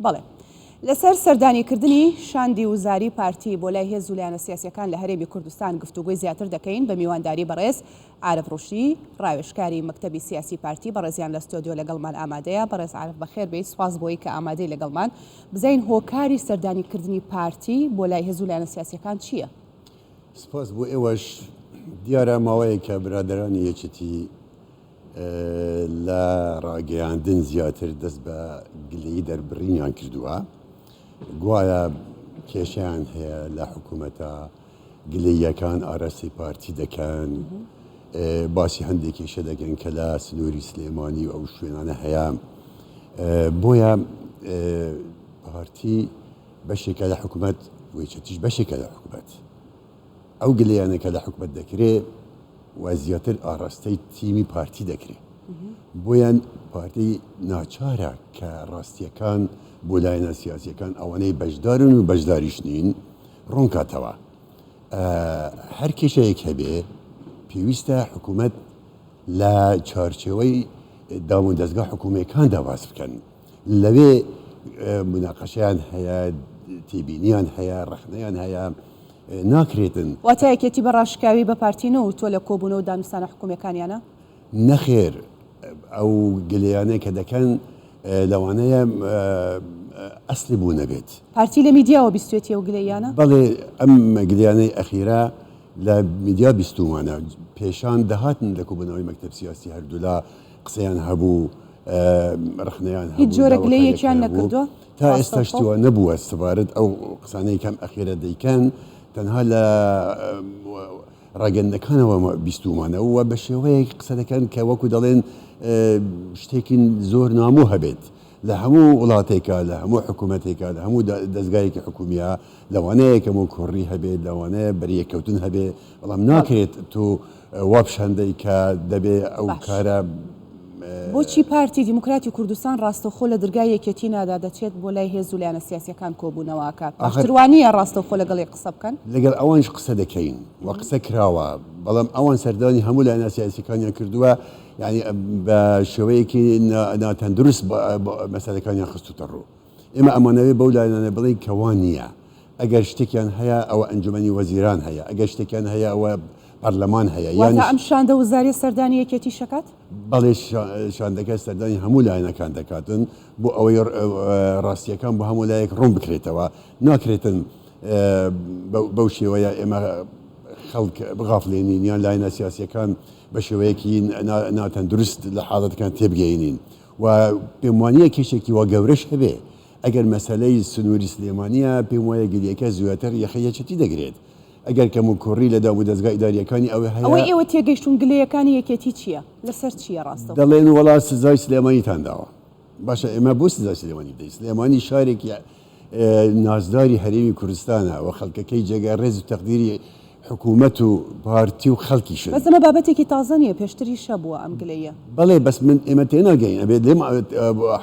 بەڵێ. لەسەر سەردانیکردنی شاندی وزاری پارتی بۆ لای هێز و لایەنە سیاسیەکان لە هەرێمی کوردستان گفتوگۆی زیاتر دەکەین بە میوانداری بەڕێز عارف ڕوشدی ڕاوێژکاری مەکتەبی سیاسی پارتی بەڕێزیان لە ستۆدیۆ لەگەڵمان ئامادەیە بەڕێز عارف بەخێر بێیت سوپاس بۆی کە ئامادەی لەگەڵمان بزانین هۆکاری سەردانیکردنی پارتی بۆ لای هێز و لایەنە سیاسیەکان چییە؟ سپاس بۆ ئێوەش دیارە ماوەیەکە برادەرانی یەکێتی لە ڕاگەیاندن زیاتر دەست بە گلەیی دەربڕینیان کردووە، گوایە کێشەیان هەیە لە حکوومەتە گلەییەکان ئاراستەی پارتی دەکەن، باسی هەندێک کێشە دەکەن کە لە سنووری سلێمانی و ئەو شوێنانە هەیە. بۆیە پارتی بەشێکە لە حکوومەت و یەکێتیش بەشێکە لە حکوومەت. ئەو گلەیانە کە لە حکومەت دەکرێ و زیاتر ئاڕاستەی تیمی پارتی دەکرێ. بۆیان پارتی ناچارە کە ڕاستیەکان بۆ لایەنە سیاسیەکان ئەوانەی بەشدارن و بەشداریش نین ڕوونکاتەوە. هەر کێشەیەک هەبێ پێویستە حکوومەت لە چوارچێوەی دام و دەزگا حکوومیەکاندا باس بکەن. لەوێ موناقەشەیان هەیە، تێبینیان هەیە، ڕەخنەیان هەیە، ناکرێتن. واتە یەکێتی بە ڕاشکاوی بە پارتی نەوتووە لە کۆبوونەوە و دانوستانە حکوومیەکانیانە؟ نەخێر، ئەو گلەیانەی کە دەکەن لەوانەیە ئەسلی بوو نەبێت. پارتی لە میدیاوە بیستوێتی ئەو گلەییانە؟ بەڵێ، ئەم گلەیانەی ئەخیرە لە میدیا بیستوومانە. پێشان دەهاتن لە کۆبوونەوەی مەکتەب سیاسی هەردوولا قسەیان هەبوو، ڕەخنەیان هیچ هەبوو، جۆرە گلەییەکیان داواکاریەکیان هەبوو. نەکردووە تا ئێستاش ڕاستەوخۆ؟ توا نەبووە سەبارەت ئەو قسانەی کەم ئەخیرە دەیکەن تەنها لە ڕاگەندنەکانەوە بیستوومانە و بە شێوەیەک قسە دەکەن کە وەکو دەڵێن شتێکی زۆر نامۆ هەبێت. لە هەموو وڵاتێکا، لە هەموو حکوومەتێکا، لە هەموو دەزگایەکی حکوومییا لەوانەیە کەموکوڕی هەبێت، لەوانەیە بەریەککەوتن هەبێ، بەڵام ناکرێت تۆ وا پیشان دەی کە دەبێ ئەو باش. کارە. بۆچی پارتی دیموکراتی کوردستان ڕاستەوخۆ لە درگای یەکێتی نادا دەچێت بۆ لای هێز و لایەنە سیاسیەکان کۆبوونەوە ئەکات؟ ئاخر. باشتر وا نییە ڕاستەوخۆ لەگەڵ یەک قسە بکەن؟ لەگەڵ ئەوانیش قسە دەکەین و قسە کراوە، بەڵام ئەوان سەردانی هەموو لایەنە سیاسیەکانیان کردووە، یانی بە شێوەیەکی ناتەندروست مەسەلەکانیان خستووتە ڕوو. ئێمە ئەمانەوێ بەو لایەنانە بڵێین کە وا نییە. ئەگەر شتێکیان هەیە ئەوە ئەنجومەنی وەزیران هەیە، ئەگەر شتێکیان هەیە ئەوە پەرلەمان هەیە، واتە یانیش. ئەم شاندە وزاریە سەردانی یەکێتیش ئەکات؟ بەڵێ شاندەکە سەردانی هەموو لایەنەکان دەکاتن بۆ ئەوەی ڕاستییەکان بۆ هەموو لایەک ڕوون بکرێتەوە. ناکرێتن بەو شێوەیە ئێمە خەڵک بغافلێنین یان لایەنە سیاسییەکان بە شێوەیەکی ناتەندروست لە حاڵەتەکان تێبگەینین و پێم وانییە کێشێکی وا گەورەش هەبێ. ئەگەر مەسەلەی سنووری سلێمانییە، پێم وایە گریەکە زیاتر یەخەی یەکێتی دەگرێت. ئەگەر کەموکوڕی لە دامودەزگا ئیدارییەکانی ئەوێ هەیە. ئەوەی ئێوە تێگەیشتوون گلەیەکانی یەکێتی چییە؟ لەسەر چییە ڕاستەوخۆ؟ دەڵێن وەڵا سزای سلێمانیتان داوە. باشە ئێمە بۆ سزای سلێمانی بدەین؟ سلێمانی شارێکی نازداری هەرێمی کوردستانە و خەڵکەکەی جێگای ڕێز و تەقدیری حکوومەت و پارتی و خەڵکیشن. بەس ئەمە بابەتێکی تازە نییە، پێشتریش هەبووە ئەم گلەییە. بەڵێ بەس من ئێمە تێناگەین ئەبێت لێم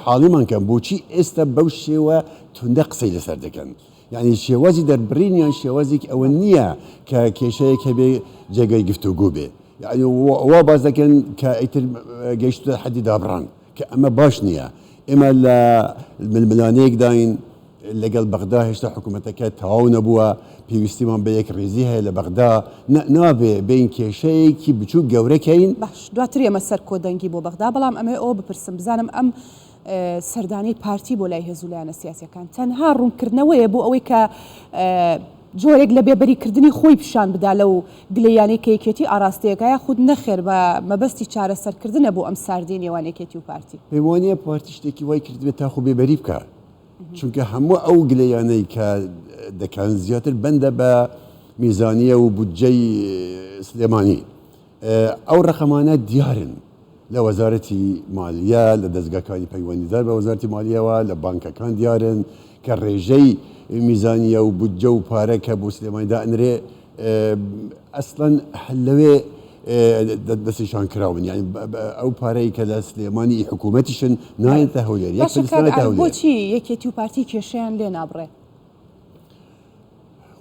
حاڵیمان کەن بۆچی ئێستا بەو شێوە توندە قسەی لەسەر دەکەن یعنی شێوازی دەربڕینیان شێوازێکی ئەوە نییە کە کێشەیەک هەبێ جێگای گفتوگۆ بێ یعنی وا باس دەکەن کە ئیتر گەیشتە حەدی دابڕان کە ئەمە باش نییە ئێمە لە ململانێیەکداین لەگەڵ بەغدا هێشتا حکوومەتەکە تەواو نەبووە، پێویستیمان بە یەکڕیزی هەیە لە بەغدا، نابێ بێین کێشەیەکی بچووک گەورە کەین. باش دواتر ئێمە سەر کۆدەنگی بۆ بەغدا، بەڵام ئەمەوێ ئەوە بپرسم بزانم ئەم سەردانەی پارتی بۆ لای هێز و لایەنە سیاسیەکان تەنها ڕوونکردنەوەیە بۆ ئەوەی کە جۆرێک لە بێبەریکردنی خۆی پیشان بدا لەو گلەییانەی کە یەکێتی ئاراستەیەکە یاخود نەخێر بە مەبەستی چارەسەرکردنە بۆ ئەم ساردیەی نێوان یەکێتی و پارتی؟ پێم وانیە پارتی شتێکی وای کردبێت تا خۆ بێبەری بکا، چونکە هەموو ئەو گلەیانەی کە دەکەن زیاتر بەندە بە میزانیە و بودجەی سلێمانی. ئەو ڕەقەمانە دیارن لە وەزارەتی مالیە، لە دەزگاکانی پەیوەندیدار بە وەزارەتی مالیەوە، لە بانکەکان دیارن کە ڕێژەی میزانیە و بودجە و پارە کە بۆ سلێمانی دائەنرێ ئەسڵەن لەوێ دەستنیشان کراون یعنی ئەو پارەی کە لە سلێمانی حکوومەتیشن نایەتە هەولێر یەک باشە فلس کاک نایەتە عارف هەولێر. بۆچی یەکێتی و پارتی کێشەیان لێ نابڕێ؟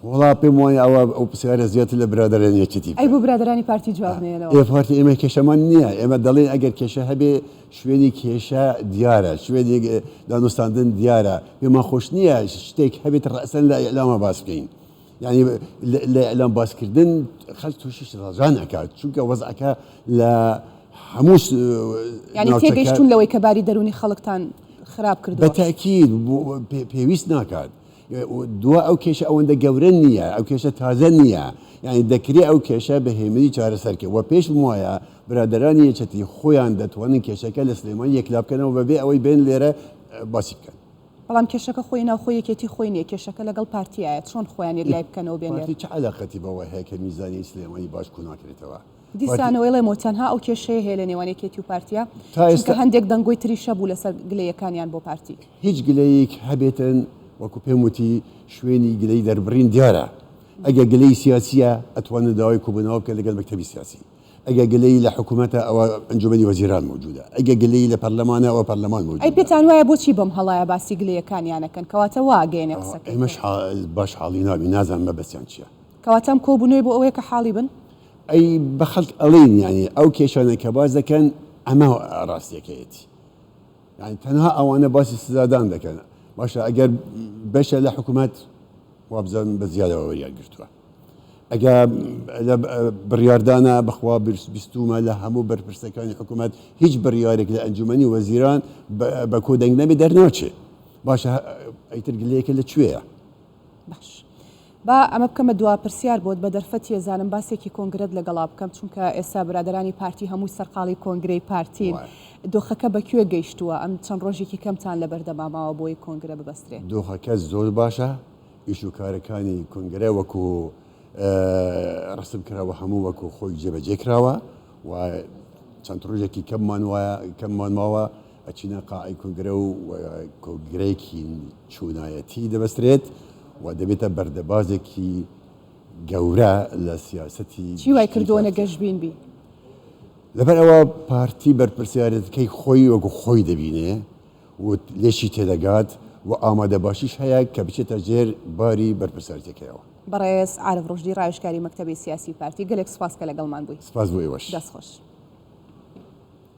وەڵا پێم وایە ئەوە ئەو پرسیارە زیاتر لە برادەرانی یەکێتی ئەی بکە. بۆ برادەرانی پارتی جواب نەیەنەوە؟ ئێ پارتی ئێمە کێشەمان نییە، ئێمە دەڵێین ئەگەر کێشە هەبێ شوێنی کێشە دیارە، شوێنی دانوستاندن دیارە، پێمان خۆش نییە شتێک هەبێت ڕەئسەن لە ئیعلامە باس بکەین. یانی لە ئیعلام باسکردن خەڵک تووشی شڵەژان ئەکات چونکە وەزعەکە لە هەموو یانی تێگەیشتوون لەوەی کە باری دەروونی خەڵکتان خراپ کردووە؟ بە تەئکید پێویست ناکات. دوا ئەو کێشە ئەوەندە گەورە نییە، ئەو کێشە تازە نییە، یانی دەکرێ ئەو کێشە بە هێمنی چارەسەر کرد و پێشم وایە برادەرانی یەکێتی خۆیان دەتوانن کێشەکە لە سلێمانی یەکلا بکەنەوە بەبێ ئەوەی بێن لێرە باسی بکەن. بەڵام کێشەکە خۆی ناوخۆی یەکێتی خۆی نییە، کێشەکە لەگەڵ پارتیایە، چۆن خۆیان یەکلای بکەنەوە بێن لێرە؟ پارتی چ عەلاقەتی بەوە هەیە کە میزانی سلێمانی باش کۆناکرێتەوە؟ دیسانەوە ئەڵێمەوە تەنها ئەو کێشەیە هەیە لە نێوان یەکێتی و پارتیا، چونکە هەندێک دەنگۆی تریش هەبوو لەسەر گلەیەکانیان بۆ پارتی. هیچ گلەیەک هەبێتن وەکو پێم وتی شوێنی گلەی دەربڕین دیارە، ئەگەر گلەی سیاسیە ئەتوانن داوای کۆبوونەوە بکەن لەگەڵ مەکتەبی سیاسی، ئەگەر گلەیی لە حکومەتە ئەوە ئەنجومەنی وەزیران مەوجودە، ئەگەر گلەیی لە پەرلەمانە ئەوە پەرلەمان ئەی مەوجودە. پێتان وایە بۆچی بەم هەڵایە باسی گلەیەکانیان ئەکەن؟ کەواتە وا ئەگەیەنێ قسەکەی تۆ. ئێمەش باش حاڵی نابین نازانم مەبەستیان چیە. کەواتە ئەم کۆبوونەوەی بۆ ئەوەیە کە حاڵی بن؟ ئەی بە خەڵک ئەڵێین یانی ئەو کێشانە کە باس دەکەن ئەمە ڕاستیەکەیەتی یانی تەنها ئەوانە باسی سزادان دەکەن باشە ئەگەر بەشە لە حکوومەت وابزانم بە زیادەوە وەریان گرتووە ئەگە لە بڕیاردانە بەخوا بیستومە لە هەموو بەرپرسەکانی حکوومەت هیچ بڕیارێک لە ئەنجومەنی وەزیران بە کۆدەنگ نەبێ دەرناچێ باشە ئیتر گلەیەکە لە کوێیە؟ باش با ئەمە بکەمە دوا پرسیار بۆت بە دەرفەتی ئەزانم باسێکی کۆنگرەت لەگەڵا بکەم چونکە ئێستا برادەرانی پارتی هەمووی سەرقاڵی کۆنگرەی پارتین دۆخەکە بە کوێ گەیشتووە ئەم چەند ڕۆژێکی کەمتان لەبەردەما ماوە بۆی کۆنگرە ببەسترێ؟ دۆخەکە زۆر باشە ئیش و کارەکانی کۆنگرە وەکو ڕەسم کراوە هەموو وەکو خۆی جێبەجێ کراوە و چەند ڕۆژێکی کەممان وایە کەممان ماوە ئەچینە قاعەی کۆنگرە و کۆنگرەیەکی چونایەتی دەبەسترێت و دەبێتە بەردەبازێکی گەورە لە سیاسەتی چی وای کردووە نە گەشبین بی؟ لەبەر ئەوە پارتی بەرپرسیارێتەکەی خۆی وەکو خۆی دەبینێ و لێشی تێدەگات و ئامادەباشیش هەیە کە بچێتە ژێر باری بەرپرسیارێتیەکەیەوە. بەڕێز عارف ڕوشدی ڕاوێژکاری مەکتەبی سیاسی پارتی گەلێک سوپاس کە لەگەڵمان بووی. سوپاس بۆ ئێوەش. دەست خۆش.